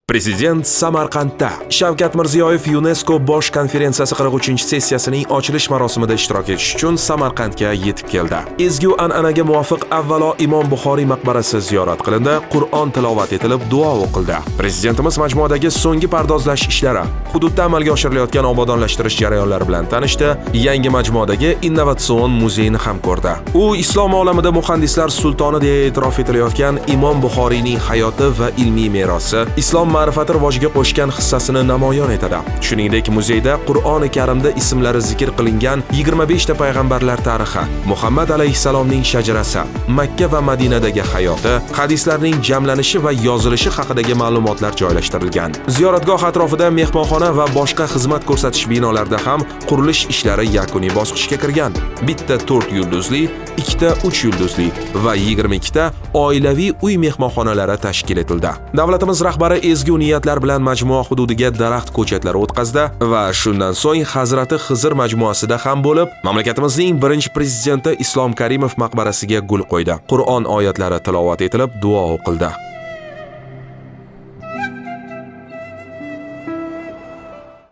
Prezident Samarqandda. Shavkat Mirziyoyev YUNESKO bosh konferensiyasi 43-sessiyasining ochilish marosimida ishtirok etish uchun Samarqandga yetib keldi. Ezgu an'anaga muvofiq avvalo Imom Buxoriy maqbarasi ziyorat qilindi, Qur'on tilovat etilib, duo o'qildi. Prezidentimiz majmuadagi so'nggi pardozlash ishlari, hududda amalga oshirilayotgan obodonlashtirish jarayonlari bilan tanishdi, yangi majmuadagi innovatsion muzeyni ham ko'rdi. U islom olamida muhaddislar sultoni deya e'tirof etilayotgan Imom Buxoriyning hayoti va ilmiy merosi, islom ma'rifati rivojiga qo'shgan hissasini namoyon etadi. Shuningdek, muzeyda Qur'oni Karimda ismlari zikr qilingan 25 ta payg'ambarlar tarixi, Muhammad alayhissalomning shajarasi, Makka va Madinadagi hayoti, hadislarning jamlanishi va yozilishi haqidagi ma'lumotlar joylashtirilgan. Ziyoratgoh atrofida mehmonxona va boshqa xizmat ko'rsatish binolarida ham qurilish ishlari yakuniy bosqichga kirgan. Bitta 4 yulduzli, ikkita 3 yulduzli va 22 ta oilaviy uy mehmonxonalari tashkil etildi. Davlatimiz rahbari ezgu niyatlar bilan majmua hududiga daraxt ko'chatlari o'tqazdi va shundan so'ng Hazrati Xizr majmuasida ham bo'lib, mamlakatimizning birinchi prezidenti Islom Karimov maqbarasiga gul qo'ydi. Qur'on oyatlari tilovat etilib, duo o'qildi.